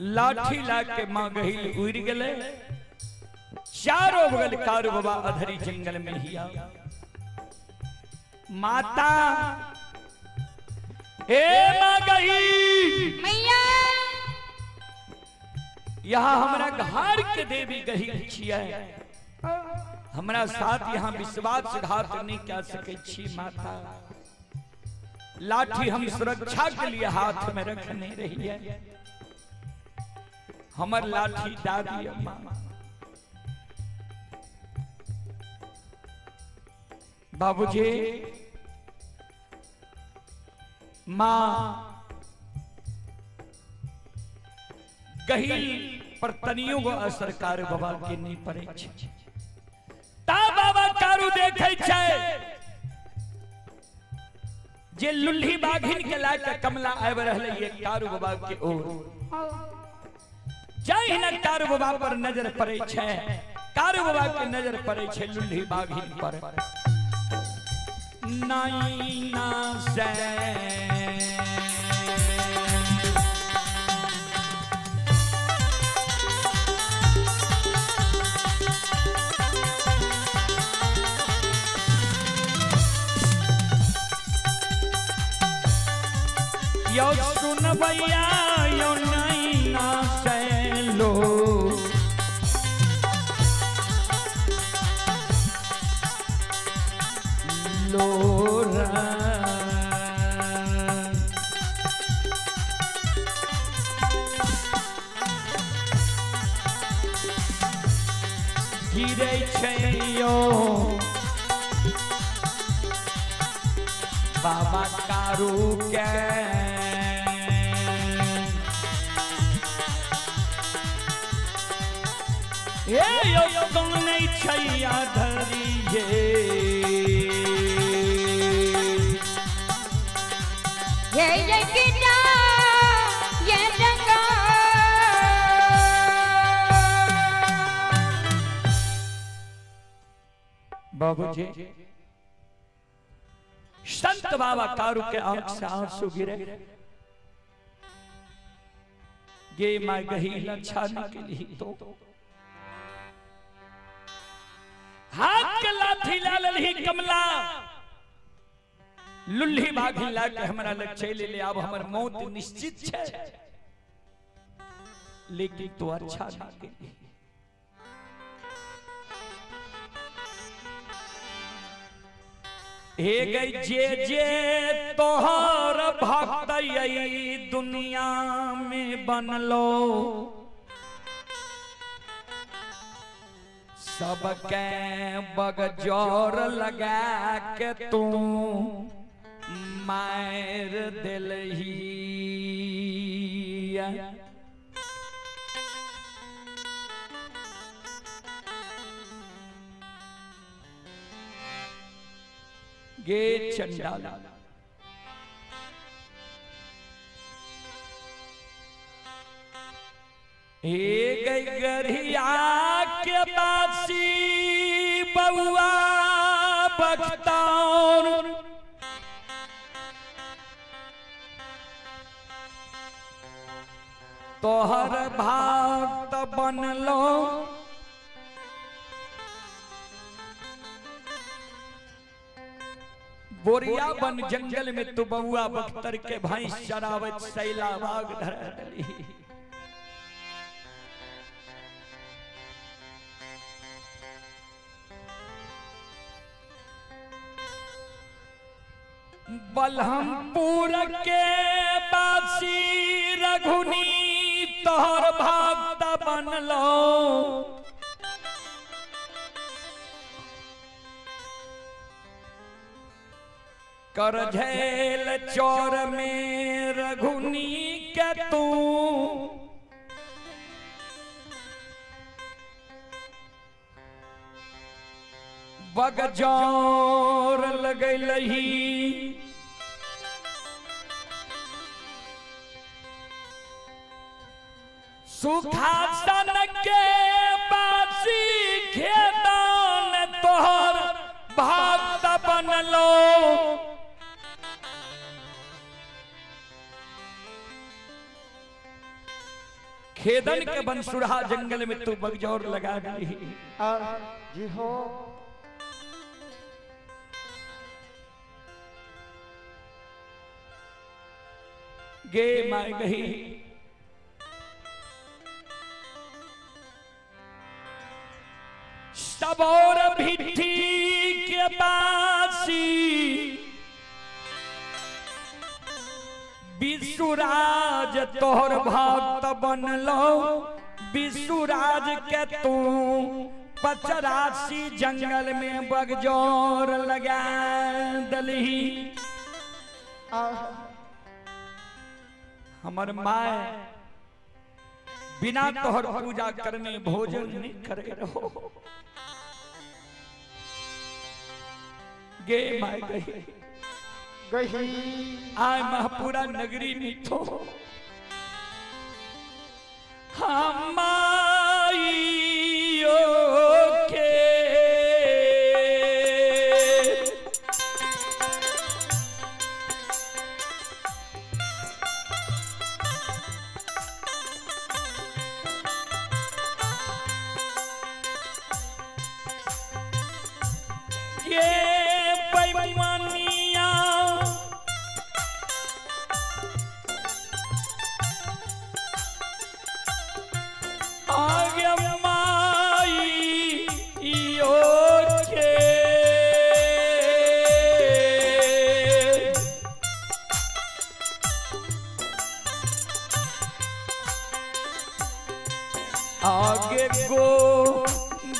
लाठी ला के मां गहिल उड़ गले। चारों बगल कारू बाबा अधरी जंगल में हिया। माता ए मां गही मैया, यहाँ हमरा घर के देवी गही छियै, हमरा साथ यहाँ विश्वासघात नहीं कर सके छी माता। लाठी हम सुरक्षा के लिए हाथ में रखने रही है, हमर लाठी दादी अम्मा। बाबूजी मां गहिल पर तनियो गो असर कारू बाबा के नहीं पड़े छे। ता बाबा कारू देखे छे जे लुल्ही बाघिन के ला के कमला आबि रहले ये कारू बाबा के ओर। जहिना कारू बाबा पर नजर पड़े छे, कारू बाबा के नजर पड़े छे लुल्ही बाघिन पर। नाइना से यो सुन भैया यो नैना से लो लोरा। गिरे छै यो बाबा कारू के ए यो कौन छैया धरिए। ये ये किटा ये रंगा। बाबूजी संत बाबा कारू के आंख से आंसू गिरे। गे मां गही लच्छाने के लिए तो हाथ के लाठी ला लही कमला लुल्ही बाघी ला के हमरा लग चलि ले, अब हमर मौत निश्चित छे, लेकिन तो अच्छा ना के। हे गई जे जे तोहर भक्त दुनिया में बनलो, सबके बगजोर लगा के तू मार दिलही। गे चंडाल हे गई गरिया के बासी बउआ बख्तार तोहर भात बनलो बोरिया बन जंगल में तू बउआ बख्तर के भैंस चरावत सैला बाग धर डली। बलहमपुर के बासी रघुनी तोहर भक्त बनलो, कर झेल चोर में रघुनी के तू बगजोर लगलही। सुखासन के बासी खेदान तोहर भक्त बनलो, खेदन के बनसुरहा जंगल में तू बगजौर लगा दी। जी हो। गे my गई सब और भिट्ठी के बासी विश्वराज तोहर भक्त बनलो विश्वराज के तू 85 जंगल में बगजोर लगा दलही। हमर my बिना तोहर पूजा करने भोजन नहीं करे रहो। गे my गई गई आय महापुरा नगरी में तो हमाइयो के ये बेईमानिया आगे माई यो के आगे गो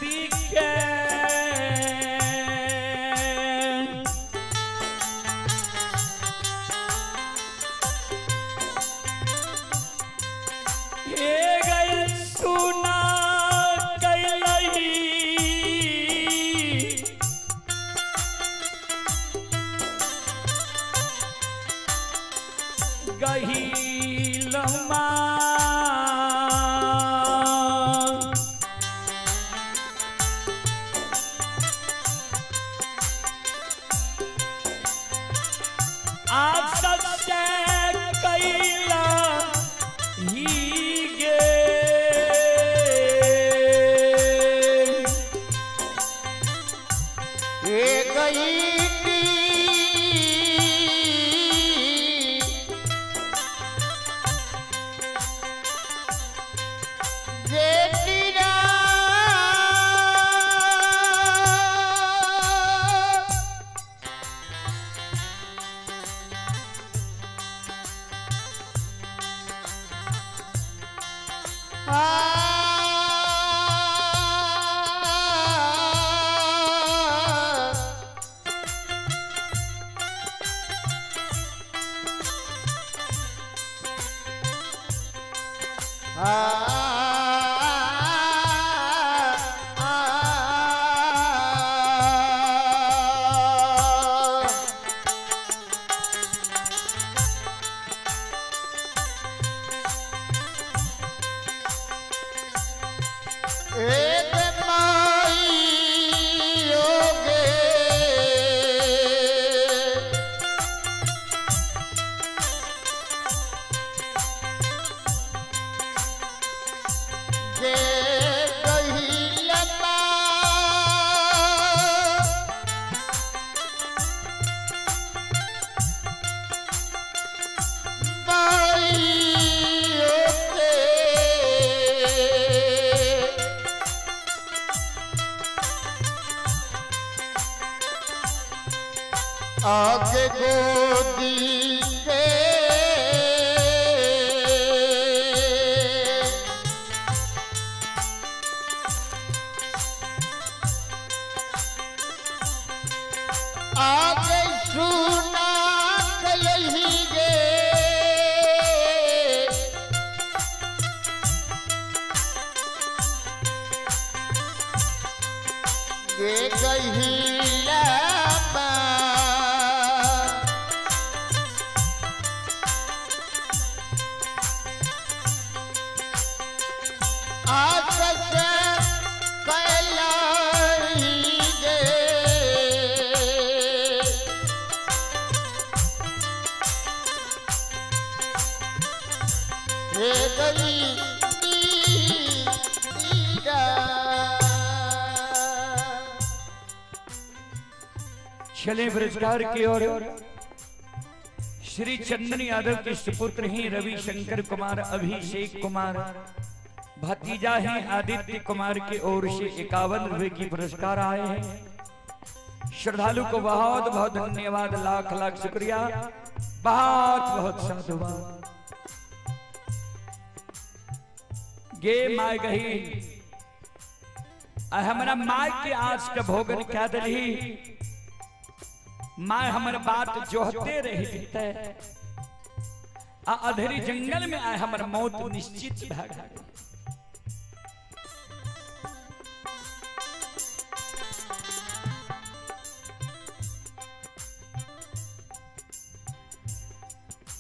दिखे सुना कैलही गहीलमा आज सत्य कैला ही गे ये गई आगे गोदी के आगे सुना कलही गे गे गही हे गई चले ब्रजगार की ओर। श्री चंदन यादव के सुपुत्र हैं रविशंकर कुमार, अभिषेक कुमार, भतीजा हैं आदित्य कुमार की ओर से 51 रुपए की पुरस्कार आए हैं। श्रद्धालु को बहुत बहुत धन्यवाद, लाख लाख शुक्रिया, बहुत बहुत साधुवाद। गे my गही हमरा my के आज के भोगन क्या दली, my हमर बात जोहते रही जीते आ अधेरी जंगल में आए हमर मौत निश्चित भा गई।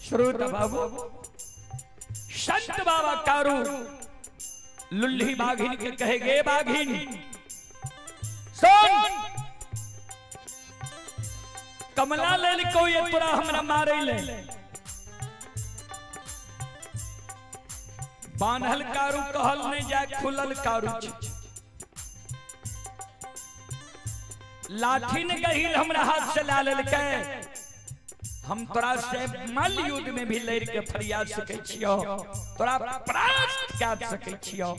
श्रोता बाबू संत बाबा कारू लुल्ही बाघिन के कहे गे बाघिन सुन, कमला ले को ये तोरा हमरा मारे ले, बान्हल कारू कहल नहीं जाए खुलल कारू, लाठी ने गहिल हमरा हाथ से ला लेलकै, हम तोरा से मल युद्ध में भी लड़ के फरियाद सकै छियो, तोरा परास्त कर सकै छियो।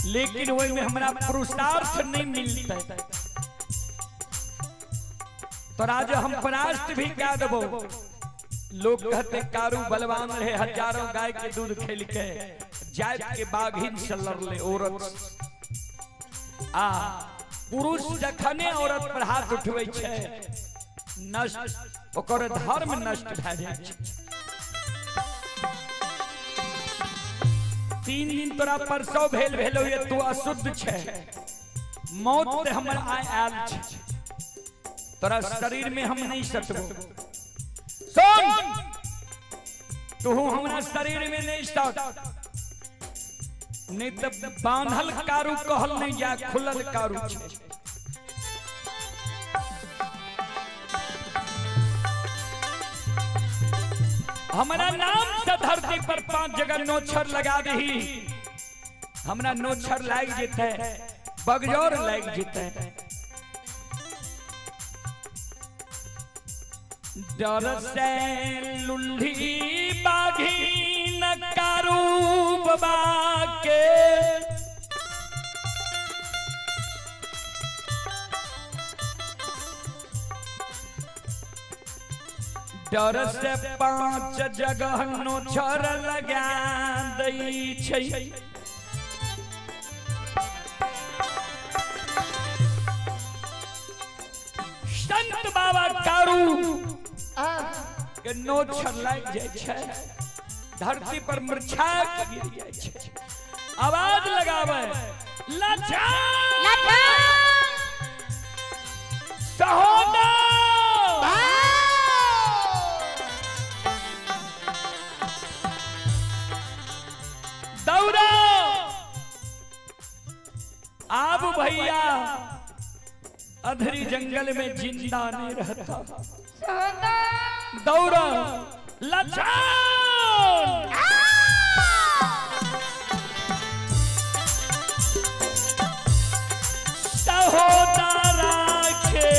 लेकिन ओहि में हमरा पुरुषार्थ नहीं मिलते, तोरा जो हम परास्त भी कह देबो, लोग कहते कारू बलवान रहे, हजारों गाय के दूध खेल के जात के बाघिन से लड़ले औरत, आ पुरुष जखने औरत पर हाथ उठबै छै नष्ट ओकर धर्म नष्ट भए जाइ छै। 3 दिन तोरा परसो भेल भेलो ये तू अशुद्ध छै, मौत ते हमर आय आयल छै, तोरा शरीर में हम नहीं सटबो, सुन तू हमरा शरीर में नहीं सट, नहीं तो बांधल कारू कहल नहीं जा खुलल कारू छै। हमरा नाम से धरती पर 5 जगह नोछर लगा दही, हमरा नोछर लाग जेते, बगजोर लाग जेते। डर से लुल्ही बाघी न कारू बाबा के, डर से 5 जगह नोछर लगा दै छै। संत बाबा कारू के नोछर लाग जाइ छै, धरती पर मुरझा के गिर जाइ छै, आवाज लगावे लछा सहोदर दौड़ो। आब भैया अधरी जंगल में जिंदा नहीं रहता, दौड़ो लछा सहोदरा के,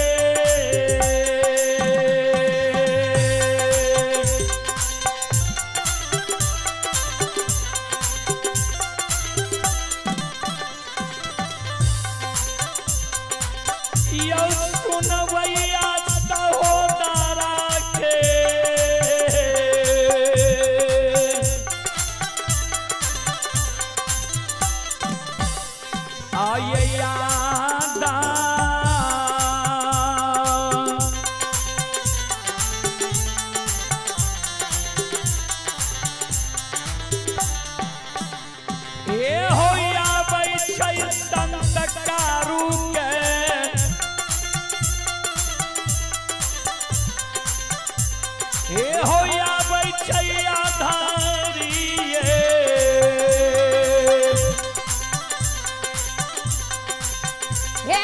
यौ सुनवैया सहोदरा के, आये यादा ए होया बैठै संत कारू के, ए होया बैठै आधारिये, हे